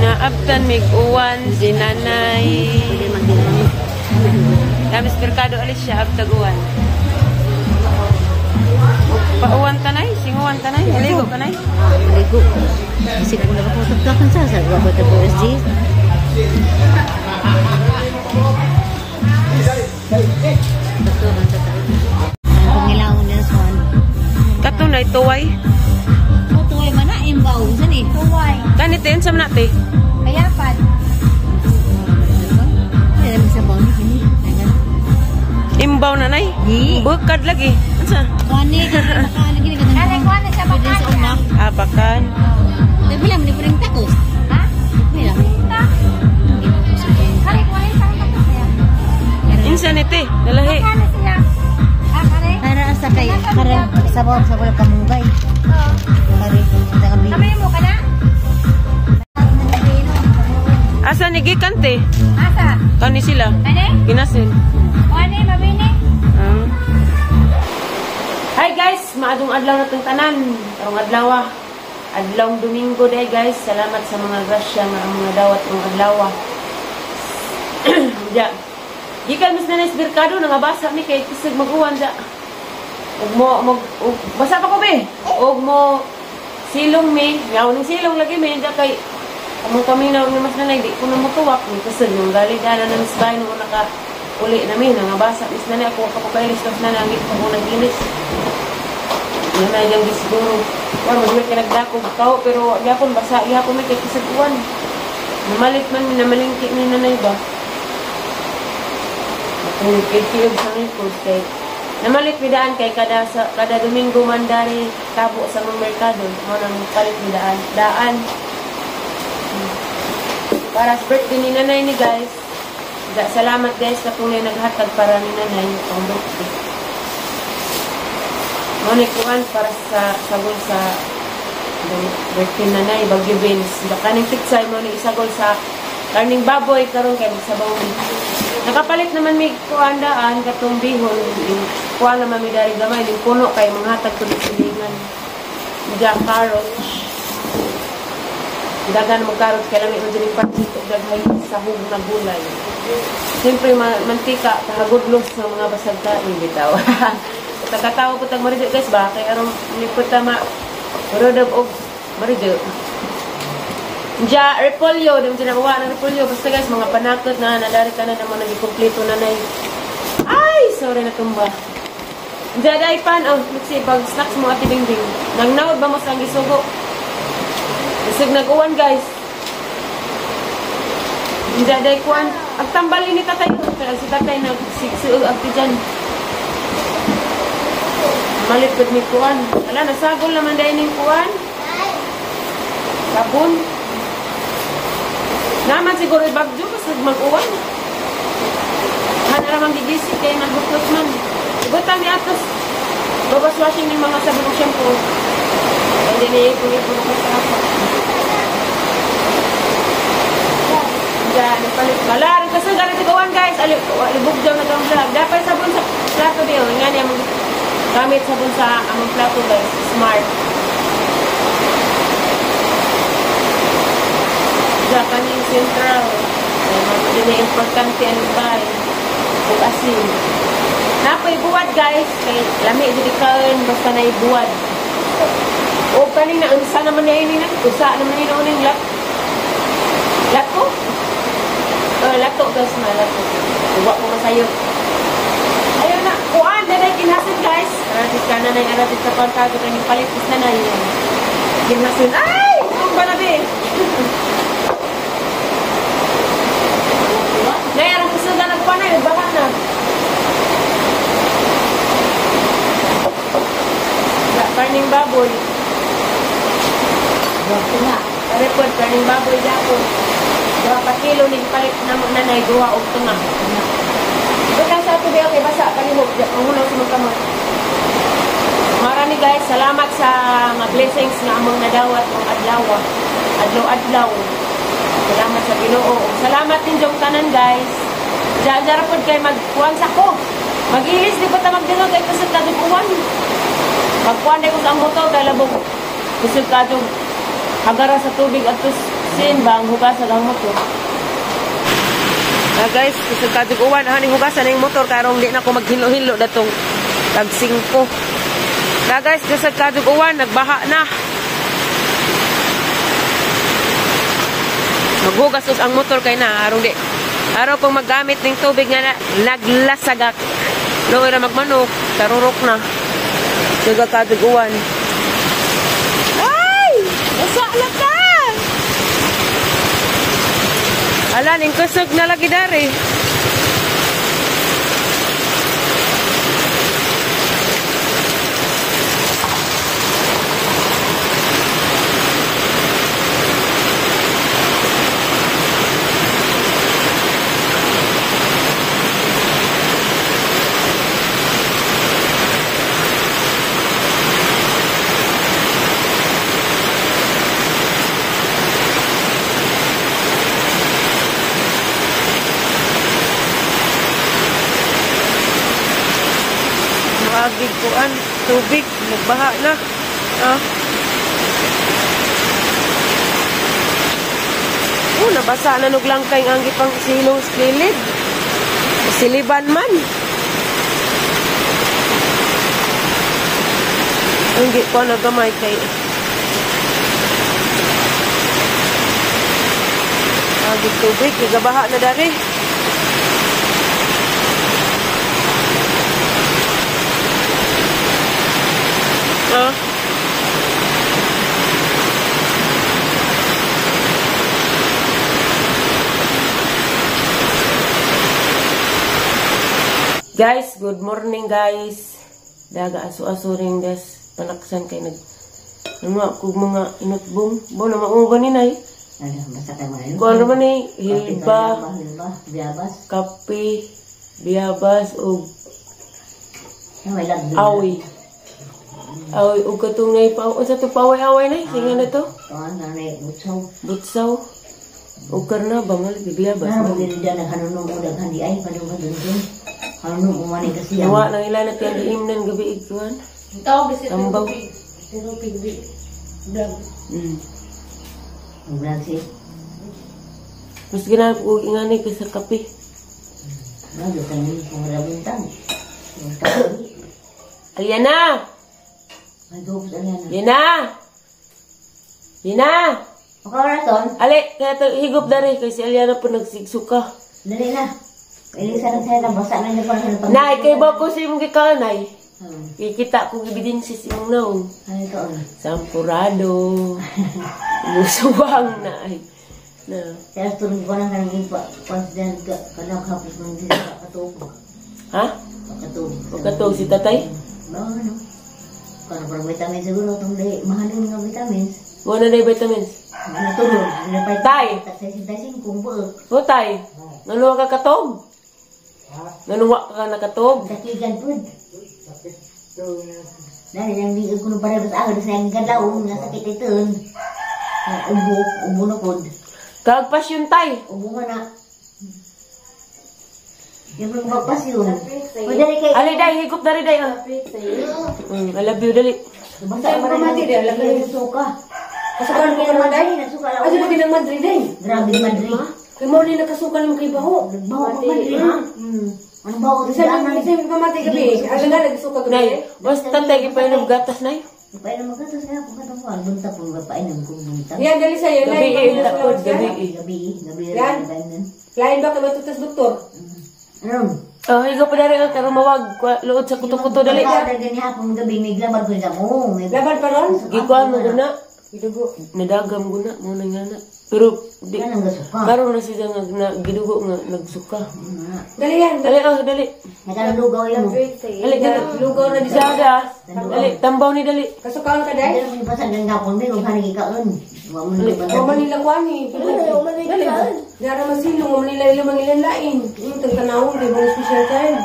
Naabtan mig uwan si nanay. Tapos merkado alis siya abtag uwan. Pauwan tanay, singuwan tanay, naligo kanay. Maligo. Kasi kung nakaputag ka sa wa ko ta SG. Katunay tuway. Oh, tuway man na imbaw sa ni. Tuway. Kani te unsa man na te? Kayapan. Imbaw na nay. Bukad lagi. Unsa? Kuani baka lagi ni Kani kuan na siya bakan. Ah, bakan. Dili man ni puring takos. Ha? Pila. Kani kuan sa takos siya. Unsa ni te? Nalahi. Kani sila. Ah, kani. Para asa kay para sabaw sa wala kamunggay. Oo. Kare kami. Kamay mo kana? Asa ni gikan te? Asa? Kani sila. Kani? Ginasin. Kuani mabini. Hi guys, maadong adlaw na tong tanan. Karong adlaw. Adlawng Domingo day guys. Salamat sa mga grasya nga ang mga dawat ng adlaw. Ja. Gikan mis nanay sa merkado nangabasa mi kay kisig mag-uwan ja. Ug mo mag ug, basa pa ko be. Ug mo silong mi, yaw ning silong lagi mi ja kay among kami na ni mas nanay di ko na motuwak ni kisig nung gali dana na mis bahay nung naka uli na mi nangabasa mis nanay ako kapakailis tapos nanay ang ko naginis. Nanay lang di siguro. War mo kay nagdakog kao pero gyapon basa gyapon mi kay kisig uwan. Namalit man mi namalingki ni nanay ba. Kung kikiyog sa ngikod kay namalit mi daan kay kada sa kada Domingo man dari tabo sa mga merkado mo nang palit mi daan daan. Para sa birthday ni nanay ni guys. Salamat guys katong naghatag para ni nanay ang birthday. Mo ni kuan para sa sagol sa birthday nanay Bagyo beans. Kaning pitsay mo ni isagol sa karning baboy karon kay magsabaw mi. Nakapalit naman mi kuan daan katong bihon, kuan naman mi dari gamay ning puno kay manghatag tud silingan. Ja carrots. Dagan mo carrots kay lami man jud pansit og daghay sahog na gulay. Siyempre mantika kahagudlos sa mga basag kain bitaw. Tagatawo ko tag marijo guys ba kay aron nipot ta ma rodab og marijo. Ja repolyo, di mo nakuha ng repolyo. Basta guys, mga panakot na nadari ka na naman nagikumpleto na nay. Ay, sorry na tumba. Ja dai pan oh, let's see pag snacks mo Ate Bingbing. Nagnaod ba mo sa gisugo? Isig nag-uwan guys. Ja dai kuan, ag tambal ni tatay kay si tatay nagsigsuog ag tiyan. Malit pud mi kuan. Ala nasagol naman dai ning kuan. Sabon. Naman siguro ibagyo kasi mag-uwan. Hana ramang gigising kay nagbuklos man. Ibutang ni atos. Babas washing ni mga sabon ug shampoo. Hindi ni ipon-ipon ko sa ako. Diyan, nagpalit. Wala, kasi galing tigawan guys. Alibog daw na itong vlog. Dapat sabon sa plato diyo. Nga niya, gamit sabon sa among plato guys. Smart. Japanese Central. Hindi na importante ang bay. Ug asin. Napoy buwad guys. Kay lami di kaon basta na ibuwad. O kanina unsa naman niya ini na? Usa naman ni uning lat. Lato. Oh, lato guys na lato. Uwa ko masayo. Ayo na, kuan na kinhasin guys. Aratit ka na nay aratit sa pagkato kay palit is na nay. Kinhasin. Ay, tumba na be. Nay, arang kusugan nagpanay, baka na. Karning baboy. Tunga. Repod, karning baboy dako. 2 ka kilo ning palit na mo nanay duha og tunga. Butang sa tubig okay basa palihog, pangunaw sa mga kamot. Marami guys, salamat sa mga blessings nga among nadawat og adlaw. Adlaw-adlaw. Salamat sa Ginoo. Salamat din jong tanan guys. Diyan ra pod kay magkuan sa ko. Magilis di pa ta magdingo kay kusog kadtong uwan. Magkuan ko sa motor kay labog. Kusog kadtong hagara sa tubig adto Sin ba ang hugasan ang motor? Ah, guys, kusog kadug uwan hani hugasan ang motor karong di na ko maghilo-hilo datong tag 5. Na guys, kusog kadug uwan nagbaha na. Maghugas us ang motor kay na arong di araw pong maggamit ng tubig nga na, naglasagak. Luoy ra magmanok, tarurok na. Suga kadug uwan. Ay! Usa na ka! Ala, ning kusog na lagi dari. Maagig kuan, tubig, nagbaha na. Ah. Oh, nabasa na nuglang kay ang gipang silong sa kilid. Siliban man. Ang gi ko nagamay kay agig tubig, nagabaha na dari. Ah. Guys, good morning guys. Daga aso-aso rin guys. Panaksan kay nag ano kog mga inutbong. Bo na mao ba ni nay? Ano, basta kay mga Kuan naman ni hilba, hilba, biyabas. Kape, biyabas ug May lagdo. awi. Awi ug katong nay pa unsa to paway-away nay? Sige na to. Kuan na nay butsaw. Butsaw. Ug karna ba mal biyabas. Na mo gid na hanunong mo daghan di ay padung dun. Hanunong mo man kasi yan. Nawa nang ila na tiyan diimnan gabi ikuan. Tawag si Tambaw. Pero pigbi. Vlog. Ang vlog si. Mas ginag og ingani kay sa kape. Vlog kan ni kung wala bintang. Aliana! Ay, go, Aliana. Lina! Lina! Makaraton? Ali, kaya to higop dari kay si Aliana po nagsigsuka. Dali na. Elisa na siya, nabasa na niya para sa pag- Nay, kay ba ko sa imong gikanay? Kikita ko ebidensya sa imong naong. Ano ito? Sampurado. Musuwang na ay. Na. Kaya tulog ko lang kanang ipa. President ka, kanang kapos mo hindi sa katog. Ha? Katog. Katog si tatay? Ba, ano? Kano parang vitamins siguro itong di, mahalin nga vitamins. Wala na vitamins. Ano tulog? Ano pa? Tay! Tagsay-sintay kung buok. O tay, ngano ka katog? Ngano wa ka nakatog? Dakigan pud. Dahil yung di ko nung parang sa agad sa yung galaw, nga sakit ito. Ubo, ubo na pod. Kagpas yun tay. Ubo nga na. Yung mga magpas yun. O dali kay... Ali day, higop dari day. Ah. I love you dali. Basta ang marami dali, alam mo yung suka. Kasukan ko naman day. Nasuka lang. Asa lagi ng Madrid day. Grabe Madrid. Kay mo ni nakasukan mo kay baho. Baho ka Madrid. Anong baho? Isa lang isa yung pamatay gabi. Asa nga nagsuka gabi. Nay, basta tatay gipainom gatas nay. Painom magatas kaya kung katong bunta po painom kung bunta. Yan dali sa'yo. Gabi eh, takod gabi eh. Gabi, gabi Yan. painom. Lain ba kay matutas doktor? Ano? Oh, higo pa dari ang karon mawag luod sa kuto-kuto dali. Pagka gani hapon gabi may glabar ko sa mo. Laban pa ron? Gikuan mo guna. Gidugo. Nadagam guna mo na nga na. Pero di Yan ang gasuka. karon na siya nga na, gidugo nga nagsuka. Dali yan. Dali oh, dali. Nakalugaw yun. Dali dali. Lugaw na di sa. Sada. Dali, tambaw ni dali. Kasukaan ka day? Dali mo pasag ng gapon may kung hanigi kaon. Wa mo ni O Manila kuan eh. Dali. Dara masilong o Manila ilo mangilan lain. Yung tagtanawon kay bang special child.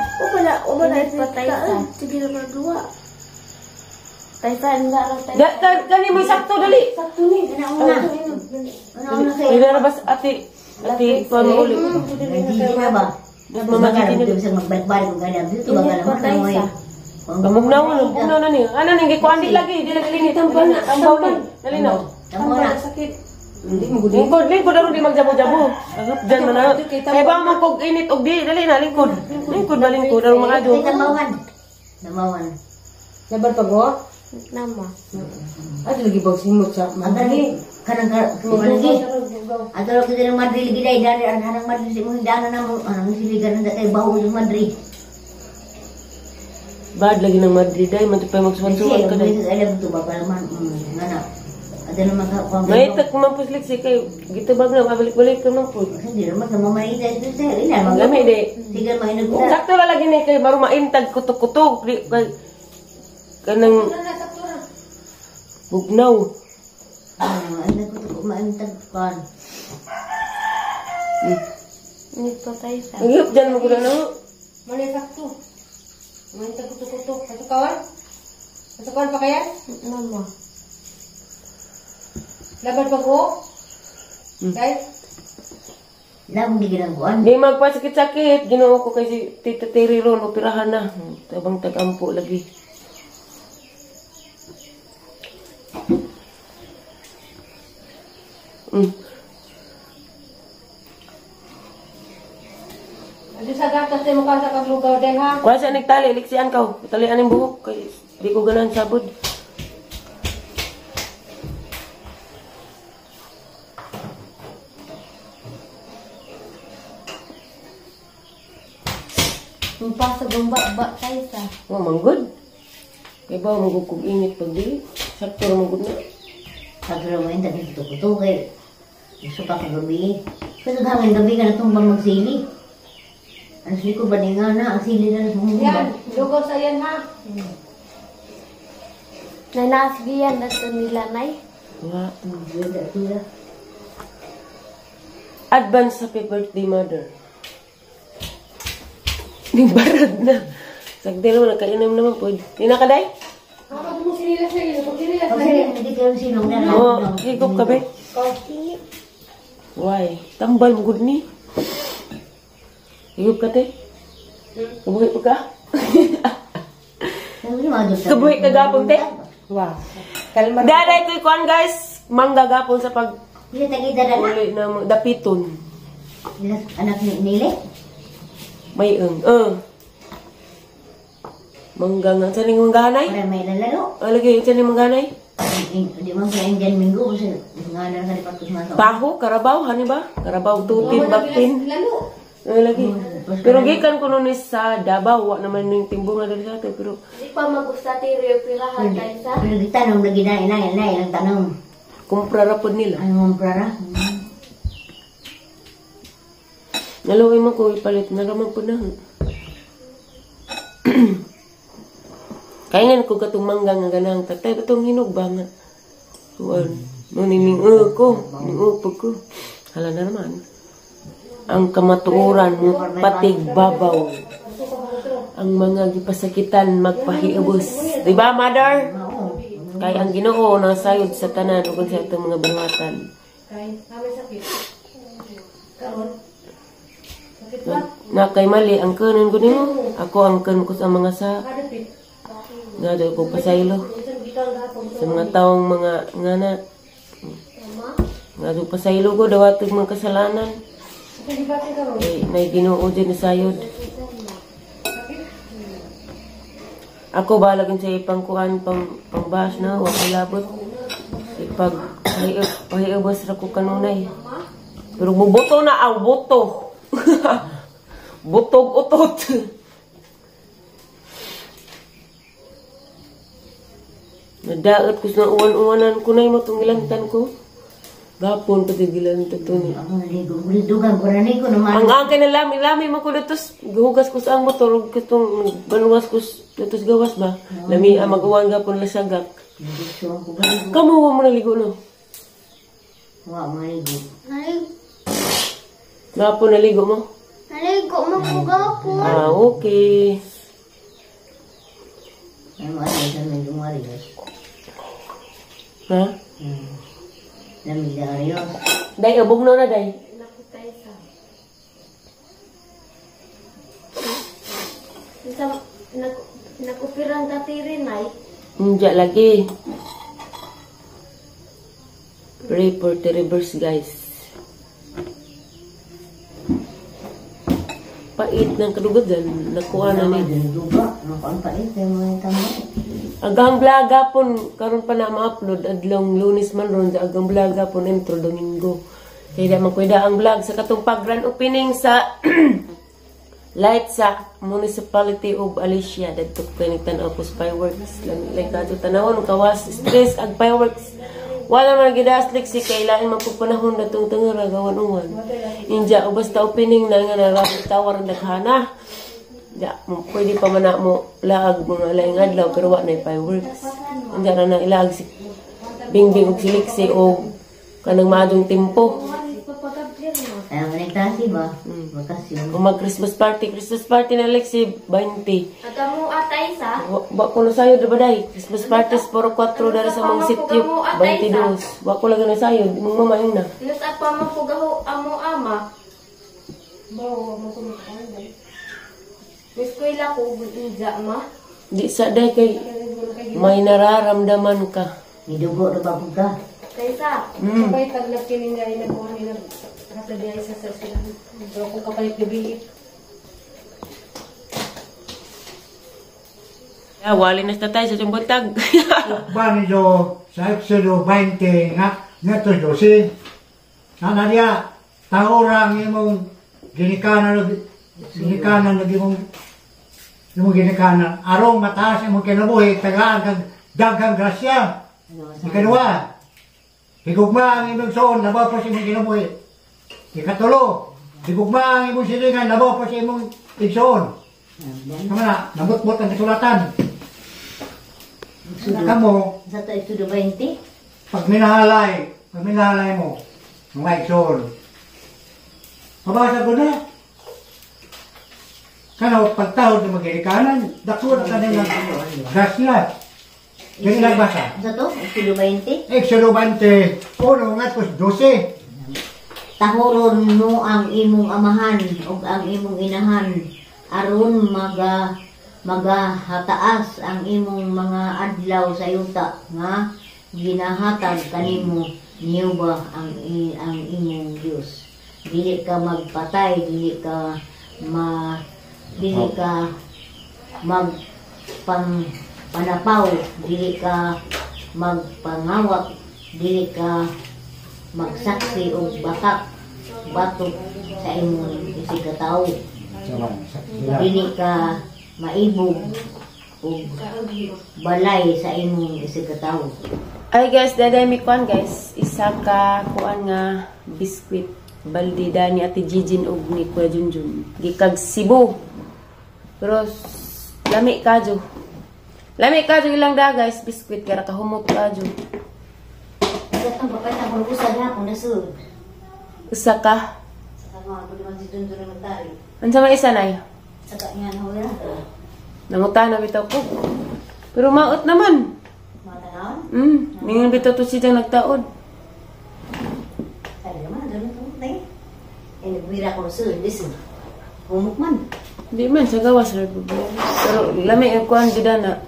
Umala, patay ka. Sige na magawa. Tay sa ang tay. Da, kani mo sakto dali. Sakto ni. Una. Ano una Ay sa'yo? narabas ate ate kuan mo uli. Gigi na ba? Mama Gigi na. Bisa magbalik-balik kung ganyan. Dito ba ka naman? Pamugnaw na, pugnaw na ni. Ano ning gikuan di lagi, di lagi linit. Tampal na, Tambaw ni. Dali na. Tama na. Sakit. Hindi mo gud. Lingkod, lingkod aron di magjabo-jabo. Agap dyan man na. Kay ba man kog init og di, dali na lingkod. Lingkod na lingkod aron mga Ay, namawan. Namawan. Laban pag oh. Nama. Ato lagi bag simot sa Ang lagi, Madrid. kanang lagi. Ato lang kita ng Madrid lagi dahil dari ang hanang Madrid sa imong hindana na mo. Anong siligan na kay baho sa Madrid. Bad lagi ng Madrid ay man pa magsuwan-suwan ka Kasi dai. alam to ba para man nga na. Ato lang magkapang. May tak man puslik si kay gitubag na pabalik-balik ka man pud. Hindi naman sa mamanita ito sa ila. Lami di. Sige mahinag Sakto ra lagi ni kay baro maintag kutok-kutok di kay kanang bugnaw. Ano ko to maintag kan. Init pa Taysa. Nagyup dyan mo gud na. Mali sakto. Maintag kutok-kutok. Pasukawan? Pasukawan pa kaya? Nama. Laban pag oh. Guys, Lamang di ginang kuan. Di magpasakit-sakit, Ginoo ko kay si Tita Terry ron operahan na. Tabang tag-ampo lagi. Ado sa gatas tayo mukha sa kaglugaw din ha. Kuha sa nagtali, liksian ka. Talian ang buhok kay di ko ganahan sabod. Mpasag ang ba Taysa. Oh, manggod. Kay ba magugkog init pag di. Sakto ra manggod na. Sabi raw maintag kutok-kutok kay. Gusto pa kagabi. Kasi hangin gabi ka na tumbang magsili. Ang sili ko ba ni nga na? Ang sili na sa mga Yan, lugaw sa yan ha. Nanasgiyan na to nila nay. Wa. Advance happy birthday, mother. Ning barad na. Sagdelo nakainom naman po. Di na ka day? Kapag mo sinilas na yun, pag sinilas na Pag yun. hindi kayo silong na. Oh, higop ka be. Why? Tambal mo gud ni. Higop ka te. Kabuhi pa ka? Kabuhi ka gapon te. Wow. Kalma. Daday ko'y kuan guys. Mangga gapon sa pag Hindi tagita na. uli na dapiton. Anak ni Nile? May eng. Mangga nga. Saan yung manggahanay? Para may lalaro. Oh, lagi. Saan yung manggahanay? Hindi man sa Indian Minggu. Kasi nga na sa lipat ko sa mga Paho, karabaw, hani ba? Karabaw, tutin, baktin. Lalo. Ay, lagi. Pero gikan ko nun is sa Davao, wa naman yung timbong nga dali sa ato. Pero Di pa magusta tiri operahan Taysa. Pero gitanong lagi na ina ina ilang tanong. kumpra ra pod nila. Ano mong prara? Naluoy mo ko ipalit na raman po na. Kaya nga ko katong mangga nga ganang tatay katong hinog ba nga. Kuan, no ning ko, ning upog ko. Hala na naman. Ang kamatuoran mo patig babaw. Ang mga gipasakitan magpahiubos. Di ba, mother? Kay ang Ginoo nasayod sa tanan ug sa atong mga binuhatan. Kay, kami sakit. Karon. Sakit ba? Na kay mali ang kanon ko nimo. Ako ang kan ko sa mga sa Kadapit. nga daw ko pasaylo sa mga taong mga nga na nga daw pasaylo ko dawatog mga kasalanan. Kay nay Ginoo din nasayod. Ako balag sa ipangkuan pang pangbas na wa ko labot. Ipag pahiubos ra ko kanunay. Pero muboto na aw boto. Butog utot. Nadaot ko sa uwan-uwanan ko na yung matong gilantan ko. Gapon pati gilantan to ni. Ako naligo. Dugan ko na ko naman. Ang akin na lami-lami man ko datos gihugas ko sa ang motor ug katong banuwas ko datos gawas ba. Lami ang mag-uwan gapon lasagak. Gusto ko ba? Kamo wa mo naligo no. Wa maligo. Gapon naligo mo. Naligo mo ko gapon. Ah, okay. Ay mo ay sa medyo marios. Ha? Lamig na arios. Day ubog na na day. Naku Taysa. Sa nakupiran ka tiri nay. Unja lagi. Pray for the reverse, guys. Pait ng kadugadan. Nakuha na ni. Duga, nakuha pait yung mga tambay. Agang vlog hapon, karon pa na ma-upload adlong Lunes man ron, agang vlog hapon intro Domingo. Kaya di man kuida ang vlog sa katong pag-grand opening sa light sa Municipality of Alicia. Dadto ko kay nagtan-aw ko sa fireworks. Lami kadto tanawon kawas stress ag fireworks. Wala man gidaslik si kay lain man pud panahon datong tangara gawan-uwan. Inja o basta opening na nga narapit tawar ang daghana. Ja, pwede pa man na mo laag mga laing adlaw pero wa na fireworks. Inja na nang ilaag si Bingbing og siliksi og kanang maadong tempo. Ay, manigtasi ba? Bakasyon. Kung mag Christmas party, Christmas party na Lexi 20. Agamu atay sa? Wa ko na sayo ba day? Christmas party puro 4 dara sa mong sitio 22. Wa ko lang na sayo, imong mama yun na. Nasa pa mo pugaho amo ama. Bawo, mo ko makaon. Eskwela ko inja ma. Di sa day kay may nararamdaman ka. Nidugo ra ba pud ka? Kaysa. Kapay tag nagkiling gay nagkuha ni nag hatag sa sa eskwelahan. Pero kung kapalit gabi. Ya, wali na sa tatay sa itong buntag. Banido sa Exodo 20 nga ngadto 12. Ana diya taorang imong ginikanan ginikanan lagi imong ginikanan aron mataas imong kinabuhi tagaan kag daghang grasya. Ikaduha, higugma ang imong suon labaw pa sa imong kinabuhi. Ikatulo, higugma ang imong silingan labaw pa sa imong igsoon. Tama na, namutmot ang kasulatan. Kamo, sa to Exodo 20? Pag minahalay mo, mga igsoon, mabasa ko na. Kano, pagtahod ng magilikanan, dako na kanilang grasya. Ganyan lang basa. Sa to? Exodo 20? Exodo 20, 1 nga 12. Tahoron mo ang imong amahan ug ang imong inahan aron magahataas ang imong mga adlaw sa yuta nga ginahatag kanimo ni Jehova ang imong Dios. Dili ka magpatay, dili ka magpanapaw, dili ka magpangawat, dili ka magsaksi og bakak batok sa imong isig ka tawo. Dili ka maibog og balay sa imong isig ka tawo. Ay guys, daday mi kuan guys, isa ka kuan nga biskwit baldi dani Ate Jijin og ni Kuya Junjun. Gikag Cebu. Pero lami kadyo. Lami kadyo ilang da guys, biskwit kara kahumot kadyo. Katong papay na kung usa na kung nasud. Usa ka. Sa mga pwede man si Junjun na magtari. Unsa man isa nay? Sa kanyan ho ya. Nangutan na bitaw ko. Pero maot naman. Matanawon? Ningon bitaw to siya nagtaod. Ay naman doon to tay. Eh nagwira ko sud bisin. Humok man. Di man sa gawas ra. Pero lami ang kuan jud na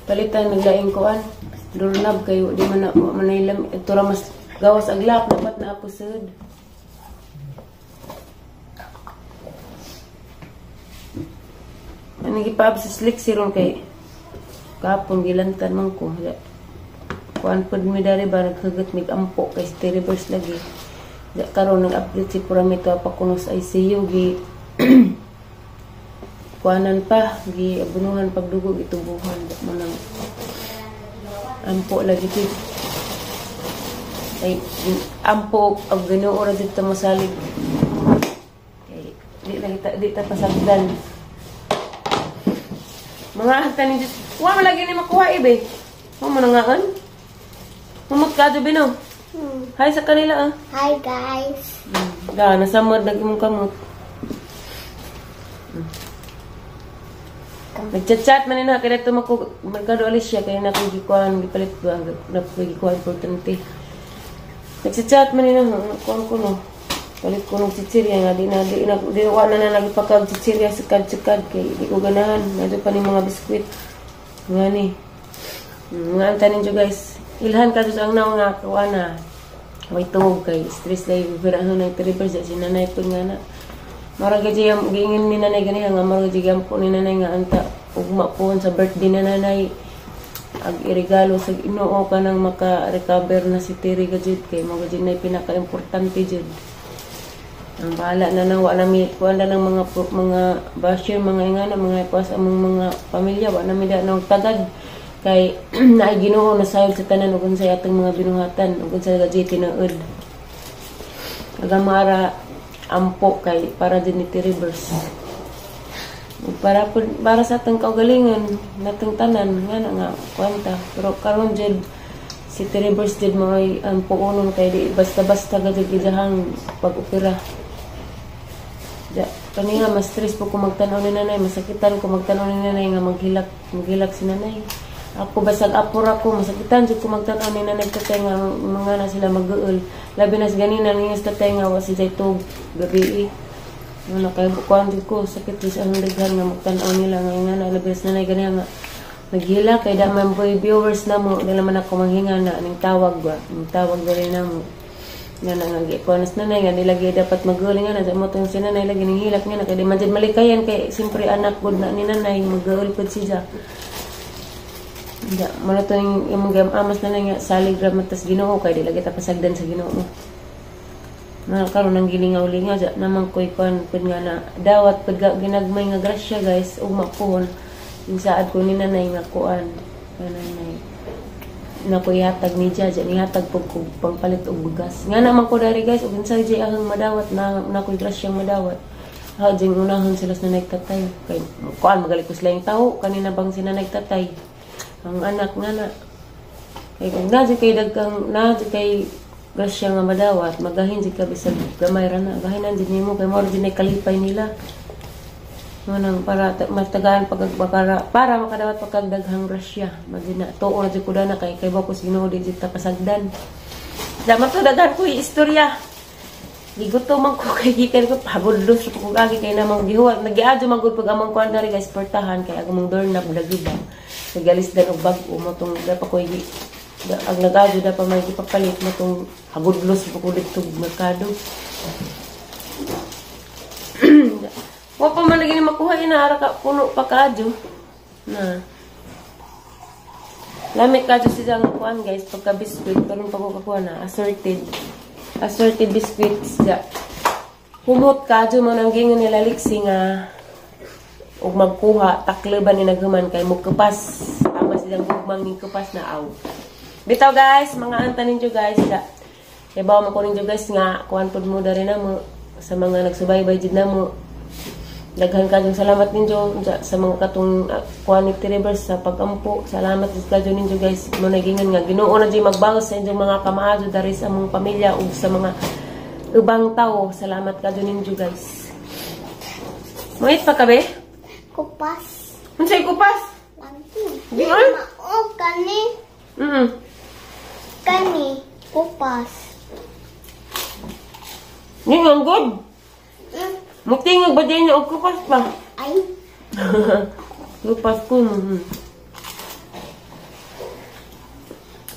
palitan naglaing kuan. Doorknob kayo di man na manay lami ito ra mas gawas aglak dapat na ako sud. Ano gipaab sa slick siron kay kapon gilantan man ko. Kuan pud mi dari ba naghugot mig ampo kay reverse lagi. Ja karon nag-update si Puramito pa kuno sa ICU gi kuanan pa gi abunuhan pagdugo gitubuhan mo nang ampo lagi gid. Ay ampo og Ginoo ra didto mosalig. Kay di lagi ta di ta pasagdan. Mga hagtan ni Diyos. Wa man lagi ni makuha ibe. Wa man nangaan. Humot ka bino. Hi sa kanila ah. Hi guys. Da nasamod lagi mong kamot. Nagchat-chat man nina kay dito mako Merkado Alicia kay na ko gikuan gipalit ba na ko gikuan importante. Nagchat-chat man nina kuan ko no. Palit ko ng chichirya nga di na di na di wa na na nagipakag chichirya sa kad-kad kay di ko ganahan. Ngadto pa ni mga biskwit. Nga ni. Nga anta ninyo guys. Ilhan ka ang naong nga kuan na. May tuog kay stress dai ganahan ng 3% si nanay pud nga na. Mara gid yung giingon ni nanay ganiha nga mara gid po ni nanay nga anta ugma po sa birthday na nanay ag iregalo sa Ginoo kanang maka-recover na si Terry gajud kay mo gajud nay pinaka-importante jud. Ang bahala na nang wa nami kuan na ng mga basher, mga ingana, mga kuas among mga pamilya, wa nami da nang tagad kay naay Ginoo na sayod sa tanan ug unsay atong mga binuhatan ug unsay gajud tinuod. Agamara ampo kay para din ni Rivers. Para sa atong kaugalingon natong tanan nga na nga kwenta pero karon jud si Rivers jud mo'y ang puonon kay di basta-basta gajud gidahang pag-opera. Ja, kani nga mas stress po ko magtan-aw ni nanay, masakitan ko magtan-aw ni nanay nga maghilak si nanay. Ako basag apor ako, masakitan jud ko magtan-aw ni nanay tatay nga mga na sila mag-uol. Labi na sa ganina ningas tatay nga wa si jay tug gabi. Ano kay kuan jud ko sakit jud sa akong daghan nga magtan-aw nila nga nga na labi na sa nanay ganiha nga maghilak kay da man po viewers na mo dili man ako manghinga na ning tawag ba, ning tawag dali na mo. Nga na nga kuan sa nanay nga nilagi dapat mag-uol nga na sa mo tong si nanay lagi ning hilak nga na kay di man jud malikayan kay siyempre anak gud na ni nanay mag-uol pud siya. Da, muna to yung imong amas na lang nga salig ra man tas Ginoo kay di lagi ta pasagdan sa Ginoo. Mga karon ang gilingaw-lingaw ja naman koy kuan pud nga na dawat pud ginagmay nga grasya guys ug mapuhon insaad ko ni nanay nga kuan kananay na ko ihatag ni ja ja nihatag pud ko pangpalit og bugas. Nga naman ko dari guys ug unsa jay ahang madawat na nakoy grasyang madawat. Ha jing unahon sila sa nanay tatay kay kuan magalit ko sila yung taho kanina bang sila nanay tatay. Ang anak nga na kay kung na kay dagkang na kay grasya nga madawat magahin jud ka bisag gamay ra na gahinan jud nimo kay mao jud nay kalipay nila nganang para matagaan pagkagbakara para makadawat pagkagdaghang grasya madina tuo ra jud ko dana kay kay bako Ginoo di jud ta pasagdan. Dapat to daghan ko istorya. Gigutom man ko kay gikan ko pagudlos ko agi kay namang gihuwat nagiadyo man gud pag among kuan dari guys portahan kay agong doorknob lagi ba. Nagalis dan og bag-o mo tong da pa koy ang nag-adyo da pa may gipapalit mo tong hagudlos pa ko didto merkado. Wa pa man lagi ni makuha ina ara ka puno pa kaadyo. Na. Lami kadyo siya ang kuan guys pagka biscuit karon pa ko kakuha na assorted. Assorted biscuits ja. Humot kadyo mo nang gingon nila liksi nga og magkuha takleban ni naghuman kay mukupas tama silang gugmang ning kupas na aw. Bitaw guys, mga anta ninyo guys da. Kay bawo man ko ninyo guys nga kuan pud mo dari namo sa mga nagsubaybay jud namo. Daghan kayong salamat ninyo sa mga katong kuan ni Rivers sa pagampo. Salamat jud kayo ninyo guys. Mo nagingon nga Ginoo na jud magbawas sa inyong mga kamaadyo dari sa among pamilya ug sa mga ubang tawo. Salamat kayo ninyo guys. Moit pa kabe? Kupas. Unsay kupas? Lagi. Di ay? Mao kani. Kani kupas. Ni ang good. Mutingog ba din og kupas pa? Ay. Kupas ko.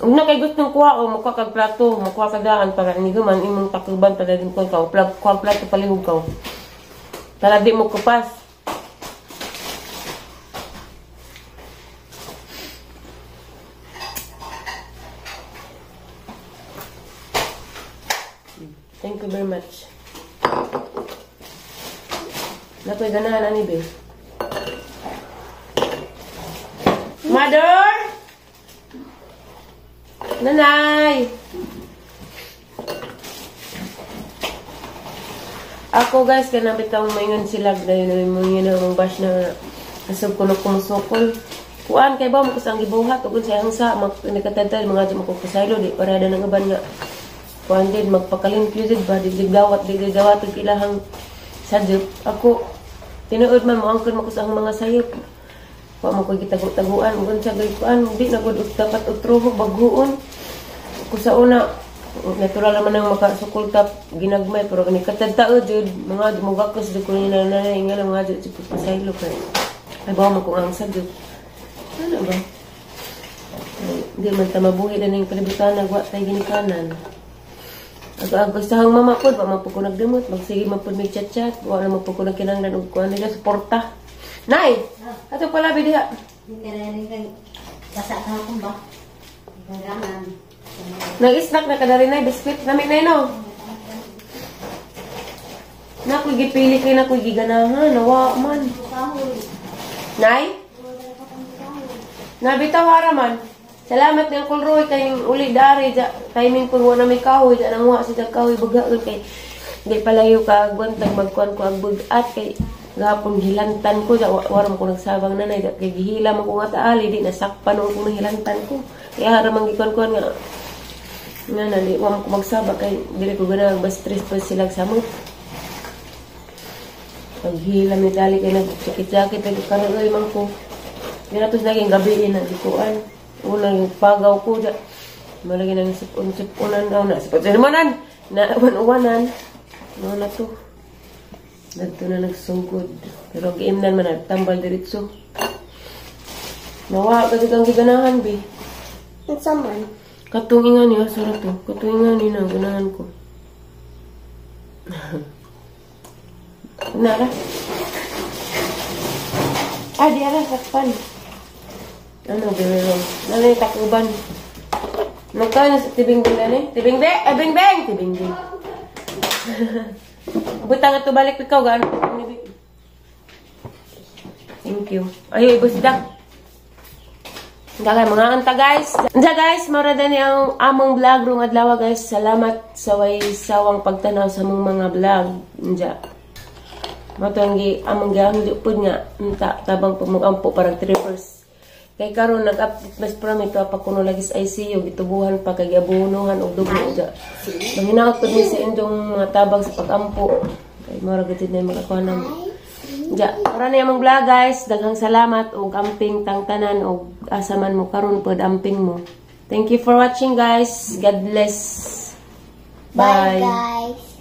Ug na kay gustong kuha o mukuha kag plato, mukuha ka daan para ni guman imong takuban para din ko ikaw. Plag kuha plato palihog kaw. Para di mo kupas. Thank you very much. Nakoy ganahan ani be. Mother! Nanay! Ako guys, kanang bitawng maingon sila dayon mo yun ang bash na asog kuno kumusukol. Kuan kay ba mo kusang gibuhat ug unsay hangsa nagkatadtad mga di mo ko pasaylo di parada ng uban nga kuan din magpakalimpyo jud ba di jud gawat di jud gawat og ilahang sajop. Ako tinuod man mo angkon mo kusang mga sayop. Wa mo ko gitago-taguan ug unsa gay kuan di na gud dapat utruho baghuon. Ko sa una natural naman ang makasukol tap ginagmay pero kani katadtao jud mga mugakos jud ko ni nanay nga mga jud jud pasaylo kay ay bawo mo kung ang sajop. Ano ba? Ay, di man ta mabuhi na ning kalibutan nagwa tay ginikanan. Ako ang sahang mama po, ba man po ko nagdamot, magsige man po may chat-chat, wala man po ko nagkinahanglan og kuan nila suporta. Nay, ato pala diha. Basa ka akong ba? Kailangan. Nag-snack na kadari nay, biskwit nami nay no. Nakoy gipili kay nakoy giganahan, nawa man. Nay? Nabitaw hara man. Salamat ni Uncle Roy kay uli dari ja, timing pud wa na may kahoy ja nanguha si kahoy bughaon kay di palayo ka agwantag magkuan ko ag bugat kay gahapon gilantan ko ja wa man ko nagsabang nanay ja kay gihila man ko nga taali di nasakpan ko nahilantan ko kaya hara man gikuan-kuan nga nga na di wa man ko magsaba kay dili ko ganahan ba stress pa sila samot. Paghila mi dali kay nag-jacket-jacket kay karon oy man ko. Ginatos naging gabi na gikuan. Unang pagaw ko da. Malagi nang sipon-siponan daw na. Sipon-siponan! Na uwan-uwanan. No na to. Dagto na nagsugod. Pero ang giimnan man nagtambal diretso. Nawa ka kang giganahan bi. Unsa man? Katong ingan niya, sura to. Katong ingan niya na, ganahan ko. Nara. Ah, di ara, sakpan. Ano, biro. Ano yung takuban? Magkano sa tibing bing na eh? Tibing bing! Ay, bing bing! Tibing bing. Butang ito balik ikaw. Gaano? Thank you. Ay, ibos dak. Gagay, mga anta guys. Anta guys, mara ni ang among vlog rong adlaw guys. Salamat sa way sawang pagtanaw sa among mga vlog. Anja. Matanggi among gihangyo pud nga unta tabang pumugampo parang tripers. Kay karon nag-update mas prami to pa kuno lagi sa ICU gitubuhan pa kay giabunuhan og dugo ja. Manghinaot pud mi sa indong mga tabang sa pag-ampo. Kay mura gud na mga kuanan. Ja, mura ni among vlog guys. Daghang salamat og amping tangtanan og asa man mo karon pod amping mo. Thank you for watching guys. God bless. Bye Bye. guys.